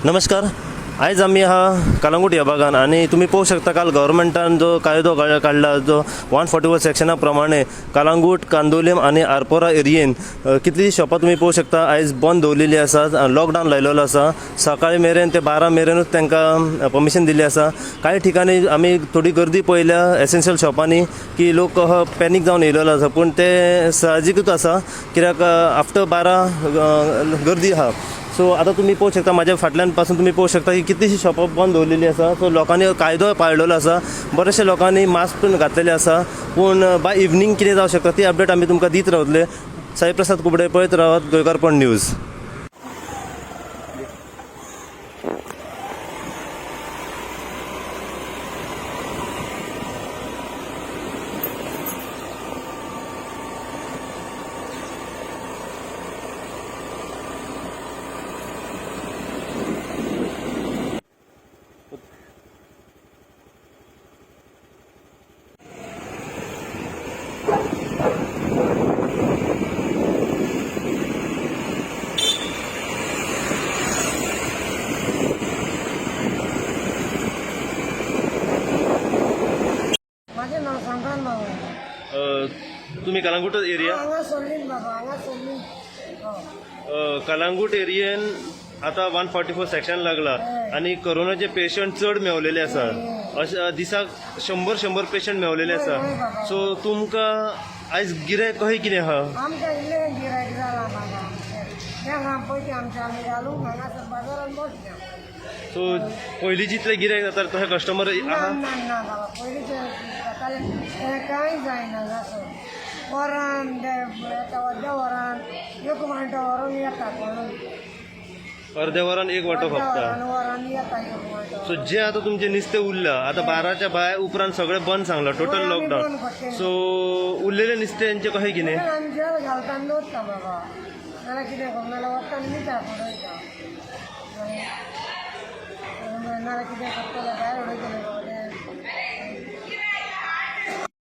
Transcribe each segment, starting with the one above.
नमस्कार. आयज आमी आहा कलंगूट ह्या भागान आनी तुमी पळोवंक शकता काल गव्हर्मेंटान जो कायदो काडला जो 144 सेक्शना प्रमाणे कलंगूट, कांदोलीम आनी आरपोरा एरियेन कितलीं शॉपां तुमी पळोवंक शकता आयज बंद दवरलेली आसात. लॉकडावन लायलेलो आसा. सकाळी मेरेन ते 12 मेरेनूच तांकां परमिशन दिल्ली आसा. कांय ठिकाणी आमी थोडी गर्दी पळयल्या एसेन्शियल शॉपांनी की लोक पॅनीक जावन येयलेलो आसा, पूण ते साहजिकूच आसा कित्याक आफ्टर 12 गर्दी आहा. सो आतां तुमी पळोवंक शकता म्हाज्या फाटल्यान पासून तुमी पळोवंक शकता की कितलीशीं शॉपां बंद दवरलेलीं आसा. सो लोकांनी कायदो पाळलेलो आसा, बरेचशे लोकांनी मास्क पण घातलेले आसा, पूण बाय इवनींग कितें जावंक शकता ती अपडेट आमी तुमकां दीत रावतले. साई प्रसाद कुबडे, पळयत रावात गोंयकारपण न्यूज. माझें नांव संक्रांत बाबा. तुमी कलंगूट एरिया? हांगा सोडलीन बाबा, हांगा सोडलीन. हय. कलंगूट एरियेन आतां 144 सेक्शन लागला आनी कोरोनाचे पेशंट चड मेवलेले आसा. अशें दिसाक शंबर शंबर पेशंट मेवलेले आसा. सो तुमकां आयज गिरायक कशें कितें आहा? आमकां इल्लें गिरायक जालां बाबा आमचें. तें पयलीं आमचें आमी घालूंक हांगासर बाजारान बसल्या. सो पयलीं जितले गिरायक जाता तशें कस्टमर ना. आहा? ना ना बाबा, पयलींचें जातालें तें कांय जायना. हांगासर वरान येता, अर्द्या वरान एक वांटो व्हरोन येता कोण. अर्द्या वरान एक वांटो अर्द्या खपता. वरान वरान येता एक वांटो. सो जे आतां तुमचें नुस्तें उरलां, आतां 12च्या भायर उपरांत सगळें बंद सांगलां, टोटल हय, आमी लॉकडावन. बंद करतले. सो उरलेलें नुस्तें कशें कितें? आमी जेल घालता आनी दवरता बाबा, नाल्यार कितें करूं? नाल्यार वता आनी मिठाक उडयता, नाल्यार कितें करतले? भायर उडयतले बाबा तें.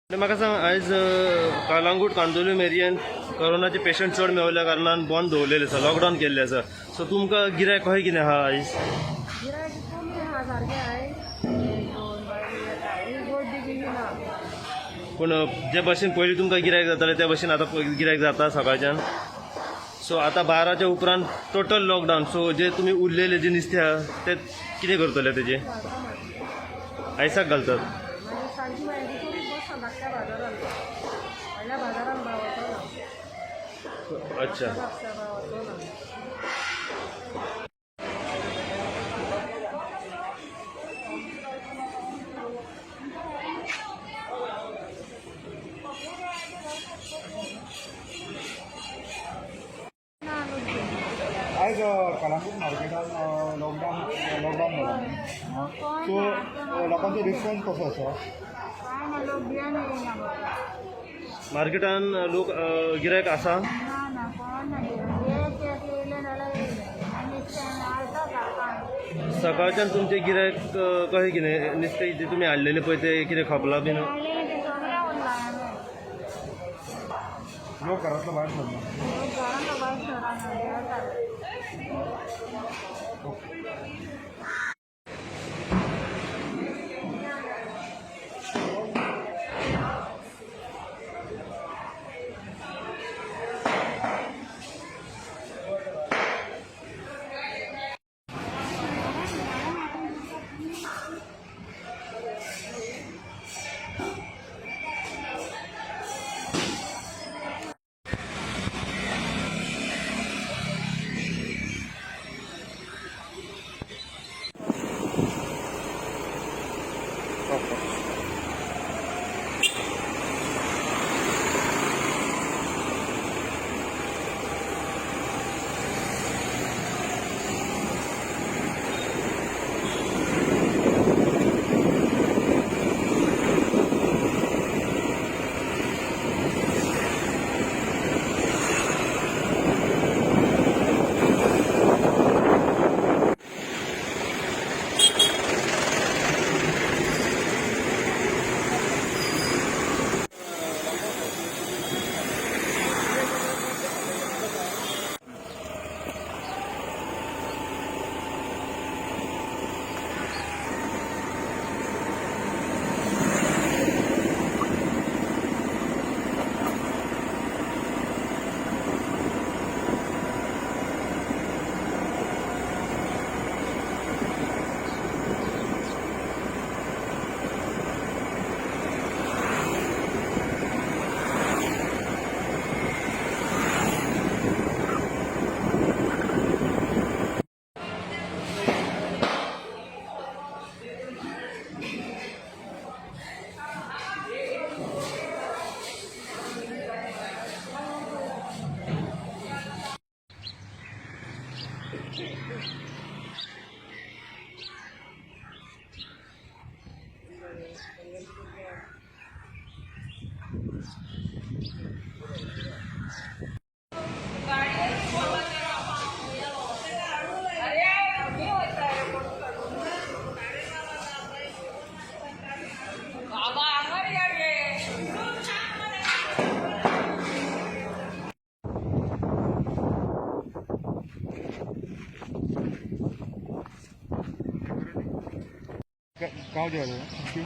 म्हाका सांग, आयज कलंगूट कांदोलीम एरियेन कोरोनाचे पेशंट चड मेवल्या कारणान बंद दवरलेले आसा, लॉकडावन केल्लें आसा. सो तुमकां गिरायक कशें कितें आहा आयज? गिरायक कमी आहा सारकें आयज. एक दोन बायलो येता, ही गर्दी बिजी ना. पूण जे भशेन पयलीं तुमकां गिरायक जातालें त्या भशेन आतां गिरायक जाता सकाळच्यान? सो आतां 12च्या उपरांत टोटल लॉकडावन. सो जे तुमी उरलेले जे नुस्तें आहा ते कितें करतले तेजें? आयसाक घालतात? मागीर सांजची मागीर थोडी बसता धाकट्या बाजारान, व्हडल्या बाजारान भाव वचना. अच्छा. म्हापशा भाव वचना. आयज कलंगूट मार्केटान लॉकडावन लॉकडावन जाला न्ही, सो लोकांचो रिस्पॉन्स कसो आसा? काय ना, लोक भियेन येयना बाबा. मार्केटान लोक गिरायक आसा? ना ना, कोण ना गिरायक. एक एक येयलें जाल्यार येयलें आनी नुस्तें हालता सारकें. सकाळच्यान तुमचें गिरायक कशें कितें? नुस्तें जें तुमी हाडलेलें पळय तें कितें खपलां बीन? हाडलेलें तें सगळें उरलां हांवें. लोक घरांतलो भायर सरना? लोक घरांतलो भायर सरना, भियेतात. ओके. गाँव जा रहे हो क्यों?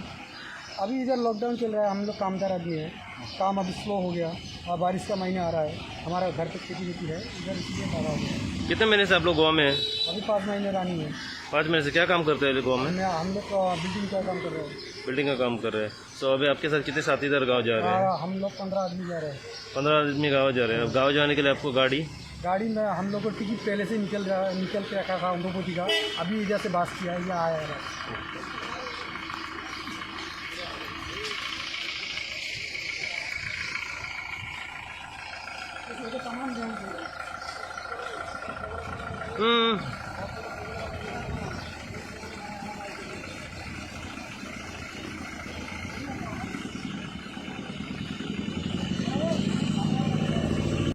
अभी इधर लॉकडाउन चल रहा है, हम लोग कामदार आदमी है, काम अभी स्लो हो गया और बारिश का महीना आ रहा है, हमारा घर पे खेती वेती है इधर, इसलिए भागा हो गया। कितने महीने से आप लोग गोवा में हैं? अभी 5 महीने रानी है। 5 महीने से क्या काम करते हैं गोवा में? हम लोग बिल्डिंग का काम कर रहे हैं। बिल्डिंग का काम कर रहे हैं। सो अभी आपके साथ कितने साथीदार गाँव जा रहे हैं? हाँ, हम लोग 15 आदमी जा रहे हैं। 15 आदमी गाँव जा रहे हैं। अब गाँव जाने के लिए आपको गाड़ी? गाड़ी में हम लोग को टिकट पहले से निकल के रखा था उदयपुर का, अभी इधर से बास किया, ये आया है। हम्म।